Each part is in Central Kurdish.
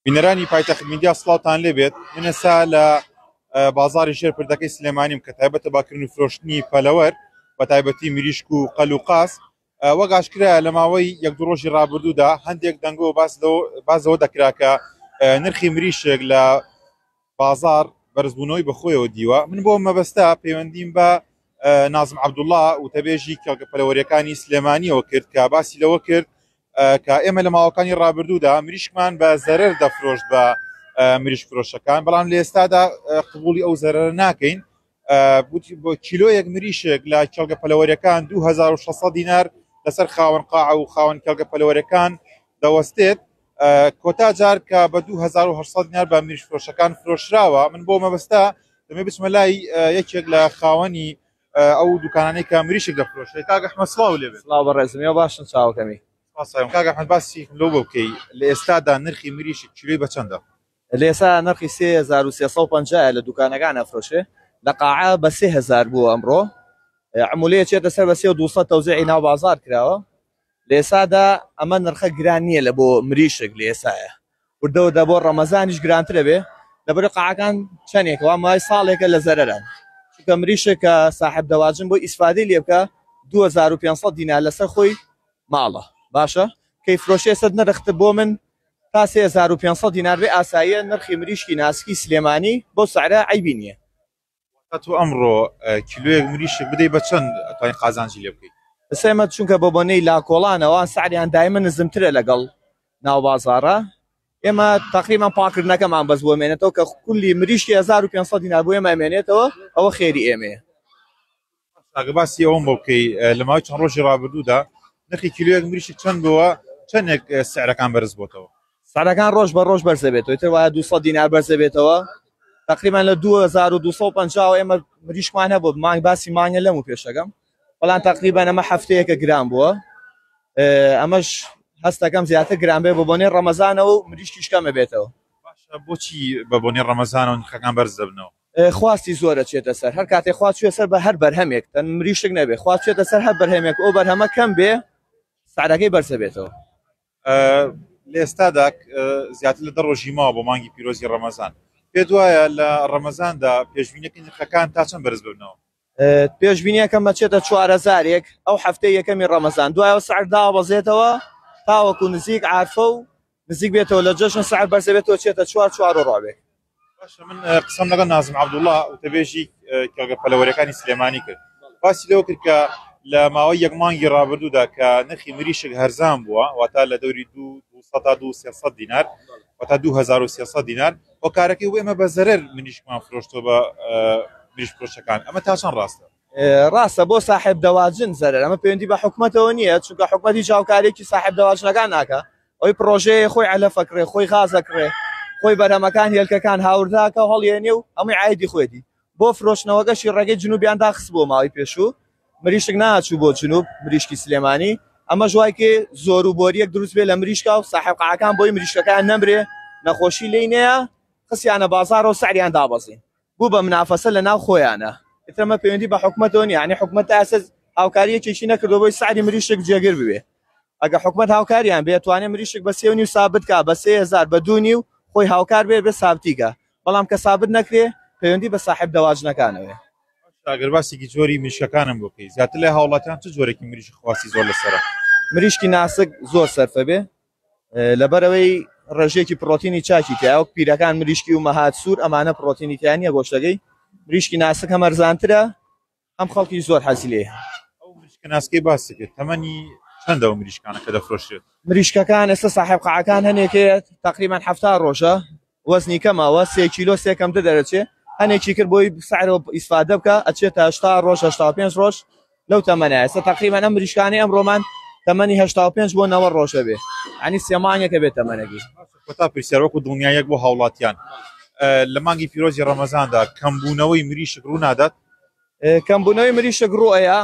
بینەرانی پایتەخت میدیا سڵاوتان لێبێت من ئێستا لە بازاری ژێر پردەکەی سلێمانیم کە تایبەتە بە کڕین و فرۆشتنی پەلەوەر بە تایبەتی مریشک و قەل و قاز وەک ئاشکرایە لە ماوەی یەک دوو ڕۆژی ڕابردوودا هەندێک دەنگۆ باس لەوە دەکرا کە نرخی مریشک لە بازاڕ بەرزبوونەوەی بەخۆیەوە دیوە، من بۆ مەبەستە پەیوەندیم بە نازم عەبدوڵا وتەبێژی کێڵگە پەلەوەریەکانی سلێمانیەوە کرد کە باسی لەوە کرد کە ئێمە لە ماوەکانی ڕابردوودا مریشکمان بە زەرەر دەفرۆشت بە مریشک فرۆشەکان بەڵام لە ئێستادا قبوڵی ئەو زەرەرە ناکەین بۆ کیلۆیەک مریشک لە کێڵگە پەلەوەریەکان 2600 دینار لەسەر خاوەن قاع و خاوەن کێڵگە پەلەوەرەکان دەوەستێت کۆتا جار کە بە 2800 دینار بە مریشک فرۆشەکان فرۆشراوە من بۆ مەبەستە دەمێ بچمە لای یەکێک لە خاوەنی ئەو دوکانانەی کە مریشک دەفرۆشێت کاک ئەحمەد سڵاو لێ بێت. سڵاو بەڕێزم ئێوە باشن چاوەکەمی. سپاس کاک ئەحمەد باسی لەو بۆ بکەی لە ئێستادا نرخی مریشک کیلۆی بە چەندە؟ لە ئێستا نرخی 3350 لە دوکانەکان ئەفرۆشێ لە قاعە بە 3000 بووە ئەمڕۆ عمولەیە چێتە سەر بە 3200 تەوزیعی ناو بازار کراوە لە ئێسادا ئەمە نرخە گران نییە لە بۆ مریشک لە ئێسایە وردە وردە بۆ ڕەمەزانیش گرانترە بێ لەبەر قاعەکان چەندێک وا مای ساڵێکە لە زەرەران چونکە مریشک کە ساحب دەواجن بۆ ئیسفادەی لێ بکە 2500 دینار لەسەر خۆی ماڵە باشە کەی فرۆشێ سەد نرخت بۆ من تا 3500 دینار بێ ئاساییە نرخی مریشکی ناسکی سلێمانی بۆ سعرە عیبی نییە. واتە تۆ ئەمڕۆ کیلۆیەک مریشک بدەی بە چەند ئەتوانی قازانجی لێ بکەیت؟ ئێستا ئێمە چونکە بە بۆنەی لاکۆڵانەوە سعریان دایمە نزمترە لەگەڵ ناو بازاڕە ئێمە تقریبا پاکردنەکەمان بەس بۆ مێنێتەوە کە کولی مریشکی 1500 دینار بۆ ئێمە ئەمێنێتەوە ئەوە خێری ئێمەیە. ئەگە باسی ئەوەم بۆ بکەی لە ماوەی چەند ڕۆژی ڕابردوودا نرخی کیلۆیەک مریشک چەند بووە چەندێک سعرەکان بەرز بۆتەوە؟ سعرەکان ڕۆژ بە ڕۆژ بەرز دەبێتەوە ئیتر وایە 200 دینار بەرز دەبێتەوە تقریبا لە 2250 ئێمە مریشکمان هەبوو مانگ باسی مانگە لەم و پێشەکەم بەڵام تقریبا ئەمە هەفتەیەکە گران بووە ئەمەش هەستەکەم زیاتر گران بێ بۆ بۆنەی ڕەمەزانەوە و مریشکیش کەمە بێتەوە. باشە بۆچی بە بۆنەی ڕەمەزانەوە نرخەکان بەرز دەبنەوە؟ خواستی زۆر ئەچێتە سەر هەر کاتێ خوا چوێ سەر بە هەر بەرهەمێک تەن مریشک نەبێ خوا چێتە سەر هەر بەرهەمێک ئەو بەرهەمە کەم بێ سعرەکەی بەرزە بێتەوە. لە ئێستادا زیاتر لە دە ڕۆژی ماوە بۆ مانگی پیرۆزی ڕەمەزان پێت وایە لە ڕەمەزاندا پێشبینەکەی نرخەکان تا چەند بەرز ببنەوە؟ پێشبینیەکەم ئەچێتە چوارەزارێک ئەو هەفتەی یەکەمی ڕەمەزان دوایەوە سعر دابەزێتەوە تاوەکو نزیک عارفە و نزیک بێتەوە لە جەژن سعر بەرزەبێتەوە چێتە چوار چوار و ڕابێک. باشە من قسەم لەگەڵ نازم عەبدوڵا وتەبێژی کێڵگە پەلەوەریەکانی سلێمانی کرد باسی لەوە کرد کە لە ماوەی یەک مانگی ڕابردوودا کە نرخی مریشک هەرزان بووە واتا لە دەوری دو تا دو سێ دینار واتا 2300 دینار هۆکارەکەی بۆ ئێمە بە زەرەر مریشکمان فرۆشتەوە بە مریشک فرۆشەکان ئەمە تا چەند ڕاستە؟ ڕاستە بۆ ساحێب دەواجن زەرەر ئەمە پەیوەندی بە حکومەتەوە نییە چونکە حکومەت هیچ هاوکاریەکی ساحێب دەواجنەکان ناکا ئەوی پڕۆژەیە خۆی عەلەف ئەکڕێ خۆی غاز ئەکڕێ خۆی بەرهەمەکان هێلکەکان هاورداکە و هەڵیێنێ و هەمووی عایدی خۆیەتی بۆ فرۆشتنەوەکەشی ڕێگەی جنوبیان داخست بۆ ماوەی پێشوو مریشک ناچوو بۆ جنوب مریشکی سلێمانی ئەمەش وای کرد زۆر و بۆریەک دروست بێ لە مریشکا و ساحێب قاعەکان بۆی مریشکەکان نەمرێ نەخۆشی لێی نەیە خستیانە بازاڕەوە سعریان دابەزین بوو بە منافەسە لە ناو خۆیانە ئیتر ئەمە پەیوەندی بە حکومەتەوە نییە یعنی حکومەت تا ئێستا هاوکارییەکێکی نەکردووە بۆی سعری مریشک جێگر ببێ ئەگە حکومەت هاوکاریان بێ توانێ مریشک بە سێ و نیو سابت کا بە 3000 بە دوو نیو خۆی هاوکار بێ بێ سابتی کا بەڵام کە سابت نەکرێ پەیوەندی بە ساحب دەواجنەکانەوەیە. ئەگەر باسێکی جۆری مریشکەکانم بۆ بکەی زیاتر لای هاوڵاتیان چ جۆرێکی مریشک خواستی زۆر لەسەرە؟ مریشکی ناسک زۆر سەرفە بێ لەبەرئەوەی ڕێژەیەکی پڕۆتینی چاکی تیایە وەک پیرەکان مریشکی و مەهات سوور ئەمانە پڕۆتینی تیا نییە گۆشتەکەی مریشکی ناسک هەم ئەرزانترە هەم خەڵکی زۆر حەزی لێیە. ئەو مریشکە ناسکەی باست کرد تەمەنی چەندە ئەو مریشکانە کە دەفرۆشرێت؟ مریشکەکان ئێستا ساحێب قاعەکان هەنێک هەیە تەقریبەن 70 ڕۆژە وەزنی کەمەوە سێ کیلۆ سێ کەمتر دەرەچێ هەنێکی کرد بۆی سعر ئیسفادە بکە ئەچێتە 80 ڕۆژ 85 ڕۆژ لەو تەمەنە ئێستا تەقریبەن ئەم مریشکانەی ئەمڕۆمان تەمەنی 85 بۆ 90 ڕۆژە بێ ینی سێ مانگێکە بێ تەمەنەکەی. کۆتا پرسیار وەکو دڵنیاییەک بۆ هاوڵاتیان لە مانگی پیرۆزی ڕەمەزاندا کەمبوونەوەی مریشک ڕوو نادات؟ کەمبوونەوەی مریشک ڕوو ئەیا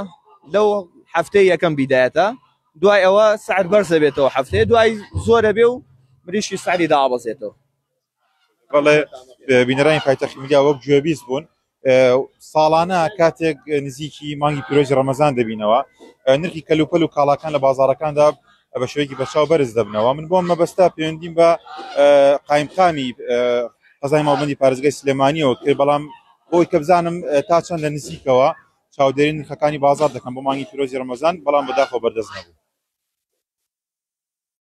لەو هەفتەی یەکەم بیدایەتە دوای ئەوە سعر بەرز دەبێتەوە هەفتەیە دوای زۆرە بێ و مریشکی سعری دابەزێتەوە. بەڵێ بینەرانی پایتەخت میدیا وەک گوێبیست بوون ساڵانە کاتێک نزیکی مانگی پیرۆزی ڕەمەزان دەبینەوە نرخی کەلوپەل و کاڵاکان لە بازارەکاندا بە شێوەیەکی بەرچاو بەرز دەبنەوە. من بۆم مەبەستە پەیوەندیم بە قایمقامی قەزای ماڵبەندی پارێزگای سلێمانیەوە کرد، بەڵام بۆی کە بزانم تا چەند لە نزیکەوە چاودێری نرخەکانی بازاڕ دەکەن بۆ مانگی پیرۆزی ڕەمەزان، بەڵام بەداخەوە بەردەست نەبوو.